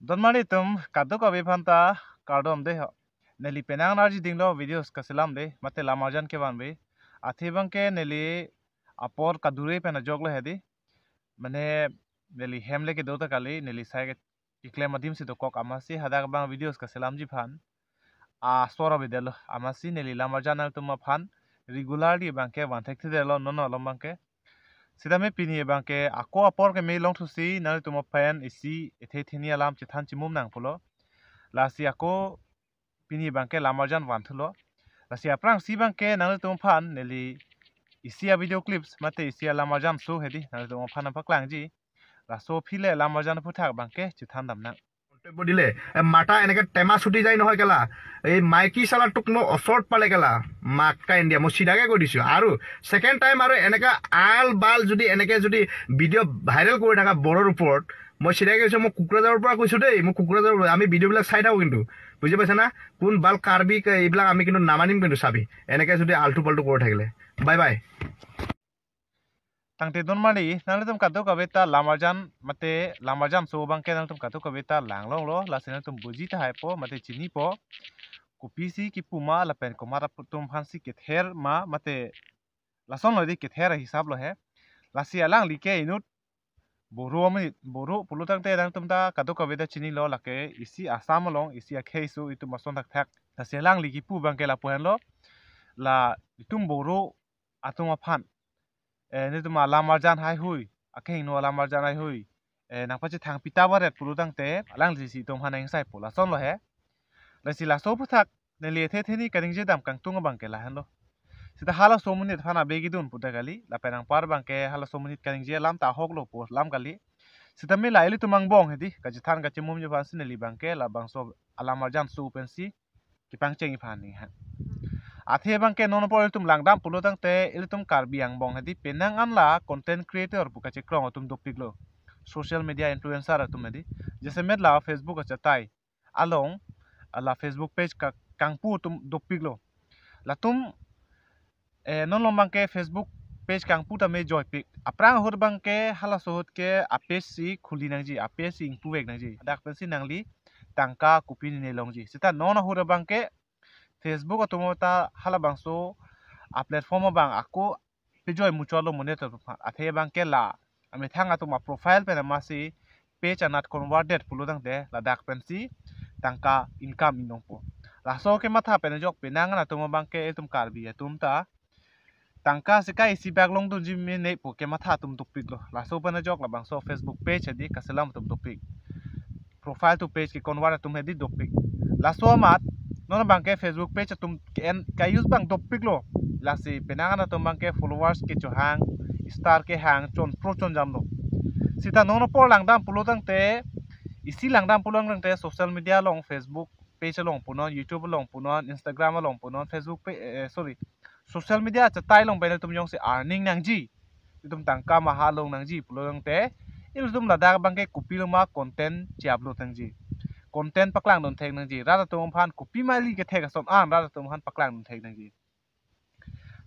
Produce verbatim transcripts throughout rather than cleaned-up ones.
Don mani atum kadokave aphan ta kardom dei ho. Neli penang arjudinglo videos kaselam dei, mate lamarjan kevan ave. Athe abangke neli apor kadure pen ajoklo hedi. Mane neli hem le kedo ta kali, neli sai ke keklem adim si dokok amatsi hadak abang videos kaselamji aphan asor avedetlo. Amatsi neli lamarjan nangtum aphan regularly abangke van thekthedetlo non along abangke. Sitame pini abangke ako apor keme longthusi nangtum aphan isi ethe theni alam chethan chimum nang pulo. Lasi ako pini abangke lamarjan vanthulo. Lasi aphrangsi abangke nangtum aphan neli isi a video clips mate isi a lamarjan so hedi nangtum aphan nangpaklangji. Laso aphi le lamarjan aphuthak abangke chethan damnang. মন্তব্য দিলে, এ, মাতা এনেকে টেমা ছুটি যায় নহয় কেলা। এই মাইকী চালাটোক মই ওচৰত পালে কেলা। মাক্কা ইণ্ডিয়া, মই চিধাকে কৈ দিছো। আৰু ছেকেণ্ড টাইম আৰু এনেকা আল বাল যদি এনেকে যদি ভিডিঅ' ভাইৰেল কৰি থকা বড়োৰ ওপৰত, মই চিধাকে কৈছো, মই কোকৰাঝাৰৰ পৰা কৈছো দেই, মই কোকৰাঝাৰৰ পৰা। আমি ভিডিঅ'বিলাক চাই থাকো কিন্তু, বুজি পাইছা না? কোন বাল কাৰ্বি কে-, এইবিলাক আমি কিন্তু নামানিম কিন্তু, চাবি এনেকে যদি আল্টু পাল্টু কৰি থাকিলে। Bye bye. Tangte don mani, nangtum kadokave ta lamarjan mate lamarjan so abangke nangtum kadokave ta langlonglo, lasi nangtum buji tahaipo mate chinipo. Kopisi kipu ma lapen komat atum aphansi kether ma mate lasonlo dei, kether ahisap lo he. Lasi alangli ke inut Boro amonit, Boro pulo tangte nangtum ta kadokave ta chinilo, lake isi Assam along isi akhei so itum ason thakthak. Lasi alangli kipu abangke lapu henlo, la itum Boro atum aphan, eh, nangtum alamarjan haihui, akehingno alamarjan haihui, eh, nangpachethang pita baret pulo tangte alanglisi itum aphan nangsaipo, lasonlo he. Lasi laso aphuthak neli ethe theni kaningje dam kangtung abangke lahenlo. Sita halaso amonit aphan ave kedun pu ta kali, lapen anpar abangke halaso amonit kaningje alam ta ahoklo pu alam kali. Sitame la ilitum angbong hedi, kachethan kachimumji aphansi neli abangke labangso alamarjan so pensi kepangcheng iphan ni ha. Athe abangke non apor ilitum langdam pulo tangte ilitum Karbi angbong hedi penang an la content creator pu kachekrong atum dopiklo. Social media influencer atum hedi. Jasemet la Facebook achatai along, la Facebook page ka-, kangpu atum dopiklo. Latum, eh, non along abangke Facebook page kangpu tame joipik. Aphrang ahut abangke halaso ahut ke a page si khuli nangji, a page si ingpuvek nangji. Dak pensi nangli tangka kopine longji. Sita non ahut abangke Facebook atum ta halabangso a platform abang ako pejoi muchotlo monit atum aphan. Athe abangke la amethang atum a profile pen amatsi page anat converted pulo tangte ladak pensi tangka income inongpo. Laso kematha pen ajok penang an atum abangke itum Karbi atum ta tangka sika isi bak longdunji mene pu kematha atum dopiklo. Laso pen ajok labangso Facebook page hedi kaselam atum dopik. Profile to page ke convert atum hedi dopik. Laso amat non abangke Facebook page atum ke-en ka-use abang dopiklo. Lasi penang an atum abangke followers kechohang, star kehang, chonpro chonjamlo. Sita non apor langdam pulo tangte, isi langdam pulo tangte social media along, Facebook page along punon, YouTube along punon, Instagram along punon, Facebook page, eh, sorry, social media achatai along pen itum jongsi earning nangji, itum tangka maha long nangji pulo tangte, ilitum ladak abangke kopilo ma content che-upload nangji. Content paklangdun thek nangji. Rat atum aphan kopima ili kethek ason an rat atum aphan paklangdun thek nangji.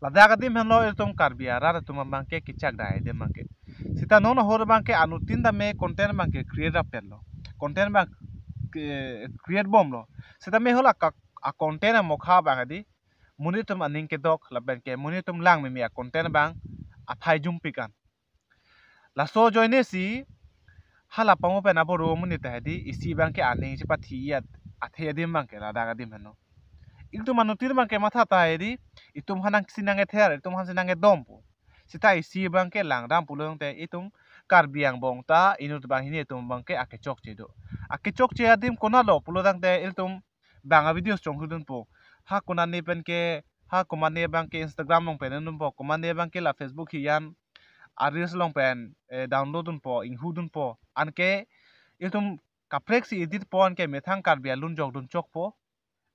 Ladak adim henlo ilitum Karbi arat atum abangke kechak dai adim abangke. Sita non ahut abangke anuttin tame content abangke create rapetlo. Content abang, eh, create bomlo. Sitame hala ka, a content amokha abang hedi monit atum aning kedok lapen ke monit atum langmeme a content abang aphai jumpik an. Laso ajoine si hala pamo pen a-Boro amonit ta hedi isi abangke aning chepathi-et athe adim abangke ladak adim henlo. Itum anuttin abangke matha ta hedi itum aphan nangsi nangether, itum aphansi nangedompo. Sita isi abangke langdam pulo tangte itum Karbi angbong ta inut banghini atum abangke akechokche do. Akechokche adim konatlo pulo tangte ilitum bang a videos chonghudunpo. Ha konane pen ke, ha komane abangke Instagram along pen dunpo, komane abangke la Facebook hiyan a reels along pen, eh, download dunpo, inghudunpo. Anke itum kaprek si editpo, anke methang Karbi alun jokdun chokpo.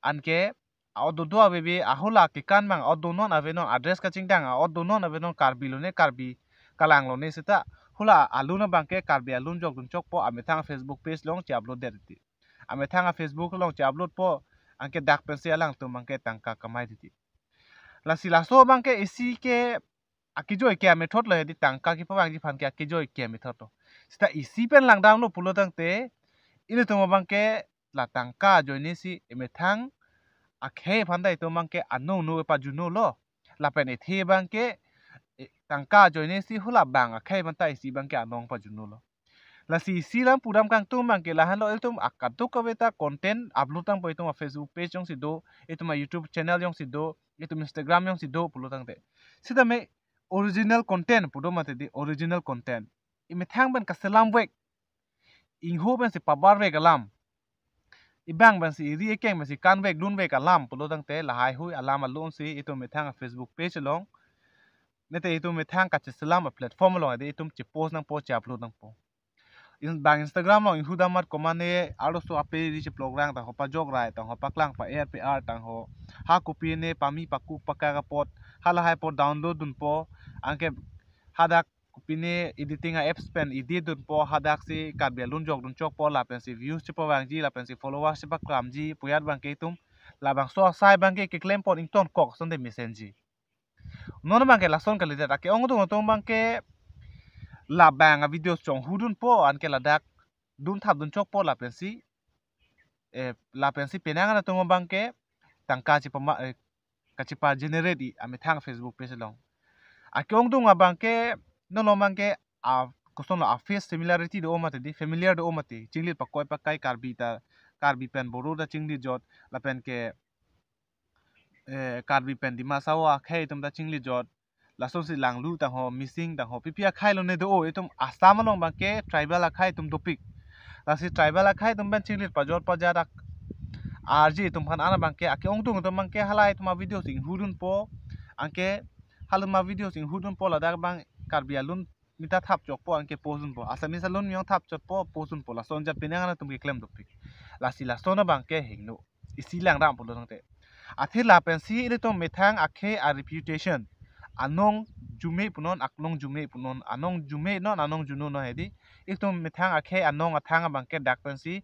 Anke a-ot dodo aveve, ahula kekan abang a-ot donon avenon, address kachingdang a-ot donon avenon, Karbi lone Karbi kalang lone sita hula alun abangke Karbi alun jokdun chokpo, amethang Facebook page along che-upload det titi. Amethang a-Facebook along che-uploadpo, anke dak pensi alangtum abangke tangka kamai titi. Lasi laso abangke isi ke akejoi ke amethotlo hedi, tangka kepavangji aphan ke akejoi ke amethotlo. Sita isi pen langdamlo pulo tangte ilitum abangke la tangka ajoine si emethang akhei aphan ta itum abangke anong no pajuno lo. Lapen ethe abangke, eh, tangka ajoine si hula bang akhei aphan ta isi abangke anong pajuno lo. Lasi isi alam pudam kangtung abangke lahenlo, itum akaduk kave ta content upload tangpo, itum a-Facebook page jongsi do, itum a-YouTube channel jongsi do, itum Instagram jongsi do pulo tangte. Sitame original content pu do mati di, original content. Emethang pen kaselam vek, ingho pensi pabar vek alam, ibang pensi iri ekeng pensi kan vek dun vek alam pulo tangte lahai hui alam along si itum emethang a-Facebook page along, mate itum emethang kacheselam a-platform along adi itum che-post nangpo, che-upload nangpo. In, bang Instagram along inghu damat komane arloso ape ri cheplok rang tangho, pajok rai tangho, paklang pa-er pe-ar tangho, ha kopine pame pakuk pakak apot, halahai apot download dunpo, anke hadak kopine editing a-apps pen edit dunpo, hadak si Karbi alun jok dun chokpo, lapen si views chepavangji, lapen si followers chepakramji pu ajat abangke itum labangso asai abangke keklem pon ingtonkok asonte mesenji. Non abangke lason kalidet, ake-ongdung atum abangke labang a-video chonghu dunpo, anke ladak dun thap dun chokpo, lapen si, eh, lapen si penang an atum abangke tangka chepama, eh, kachepa-generate-i amethang Facebook page along. Ake-ongdung abangke, non lo abangke a, kosonlo, a-face similarity do-o mati di, familiar do-o mati, chinglit pakoi pakai, Karbi ta, Karbi pen Boro ta chinglit jot, lapen ke, eh, Karbi pen Dimasa akhei atum ta chinglit jot, lasonsi Langlu tangho, Mising tangho, pipi akhei lone do-o, itum Assam along abangke tribal akhei atum dopik. Lasi tribal akhei atum pen chinglit pajot pajat ak-, arje itum aphan an abangke, ake-ongdung atum abangke hala itum a-video si inghu dunpo, anke hala itum a-video si inghu dunpo, ladak abang Karbi alun mita thap chokpo anke post dunpo, Assamese alun miyong thap chokpo post dunpo, lason ajat penang an atum keklem dopik. Lasi lason abangke hingno, isi langram pulo tangte. Athe lapen si ilitum methang akhei a-reputation, anong jume punon, aknong jume punon, anong jume non, anong juno non hedi, itum methang akhei anong athang abangke dak pensi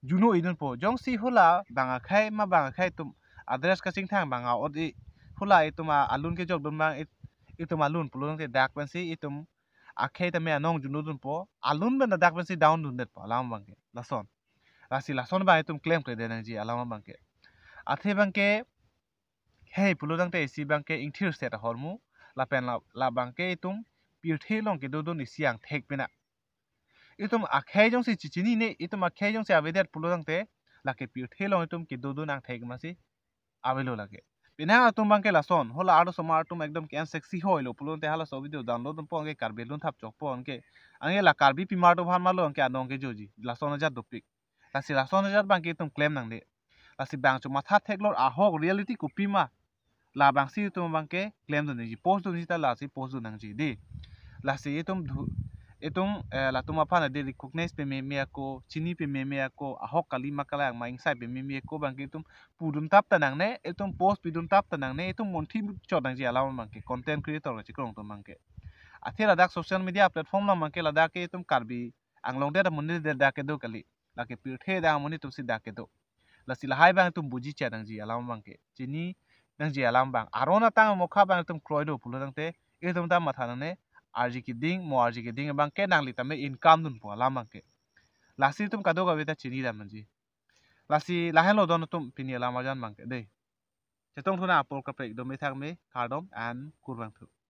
juno-i dunpo. Jongsi hula bang akhei ma bang akhei atum a-dress kachingthang bang a-ot-i, hula itum a-, alun kejok dun abang it-, itum alun pulo tangte dak pensi itum akhei tame anong juno dunpo, alun pen dak pensi down dundetpo alam abangke. Lason. Lasi lason abang itum klemkledet nangji alam abangke. Athe abangke, hei pulo tangte isi abangke ingthir set ahormu, lapen la, la abangke itum pirthe along kedodun isi angthek pina. Itum akhei jongsi chechinine, itum akhei jongsi avedet pulo tangte, lake pirthe along itum kedodun angthek masi avelo lake. Penang atum abangke lason, hula arlosomar atum ekdom ke-en sexy hoilo pulo tangte halaso video download dunpo anke Karbi alun thap chokpo anke. Anke la Karbi pimar atum aphan malo anke anong kejoji, lason ajat dopik. Lasi lason ajat abangke itum klem nangne. Lasi bang chomatha theklor ahok reality kopima, labangsi itum abangke klem dun nangji, post dunji ta lasi post dun nangji di. Lasi itum dhu-, itum, eh, latum aphan adi recognize pememe ako, chini pememe ako, ahok kali ma kalang ma ingsai pememe ako abangke itum pudun tap ta nangne, itum post pidun tap ta nangne, itum monthi chot nangji alam abangke, content creator kachekrong atum abangke. Athe ladak social media platform along abangke ladak ke itum Karbi Anglong det amonit det dak kedo kali. Lake pirthe dak amonit atum si dak kedo. Lasi lahai abang itum buji chet nangji alam abangke, chini nangji alam abang. Aron atang amokha abang itum kroi do pulo tangte, itum ta matha nangne, arje keding, mo arje keding abangke nangli tame income dunpo alam abangke. Lasi itum kadokave ta chini dam nangji. Lasi lahenlo don atum pini alam arjan abangke dei. Chetong thu nang apor kaprek do, methang me, kardom and kurvangthu.